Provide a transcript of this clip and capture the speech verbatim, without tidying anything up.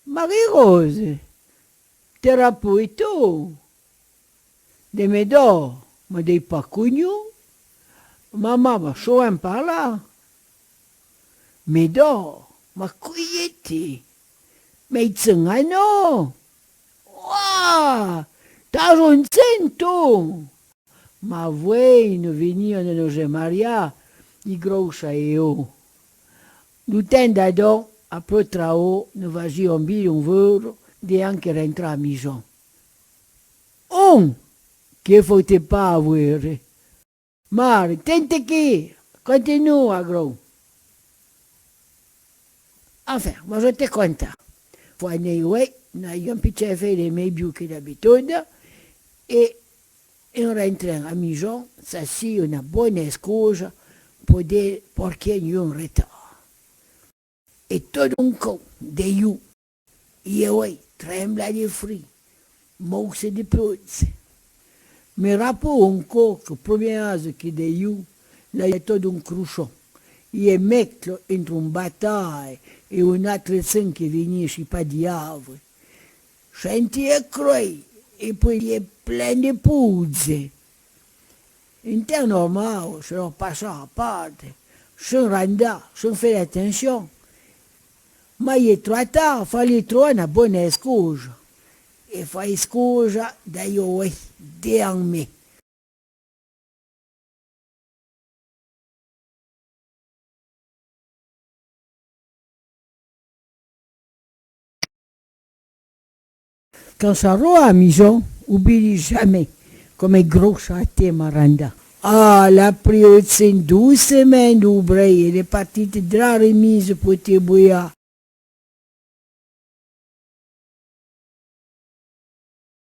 Marie-Rose, te rapoué to? De mé dò, ma dèi pa cougnou, mama m'a souvèn parlà. Mé dò, ma couyé-te? Mé tsen ano? Oua! T'â rontsèn to! Ma voué no vinion de no zemarià, i groussa é yo. Lo ten d'adon, aprè trao, no vazion biri on veuro, de anque rentrà a mizon. On! Que fo-te pa vouére. Mare, tente que, continua, grou. Enfin, ma zo te conta. Fo ané oué, n'ayon pitché fére mé biou que d'abitude, é en rentren a mizon, sa si ona bona escoza po dé porqué n'ion retard. É to d'on cou, de you, i é oué, trembla de fri, mousse de plodze. Me rapou on cou que premié azo que de you, l'ayé to d'on crouchon, i é mèclo entre on bataille é on atre tsen que vinié chi pa diavoué. Senti é croi, é poué i é plen de poudze. En ten normau, se lo passa a parte, sen randa, sen fére atension. Ma i é tro tar, falié troa na bona escoza. É fa escoza d'ayo oué, de an mé. Can saró a mizon, oubili jamé, comme groussa a te maranda. Ah, l'a prio sen dou semèn d'oubrèi, é l'é partite de la remize po te bouya.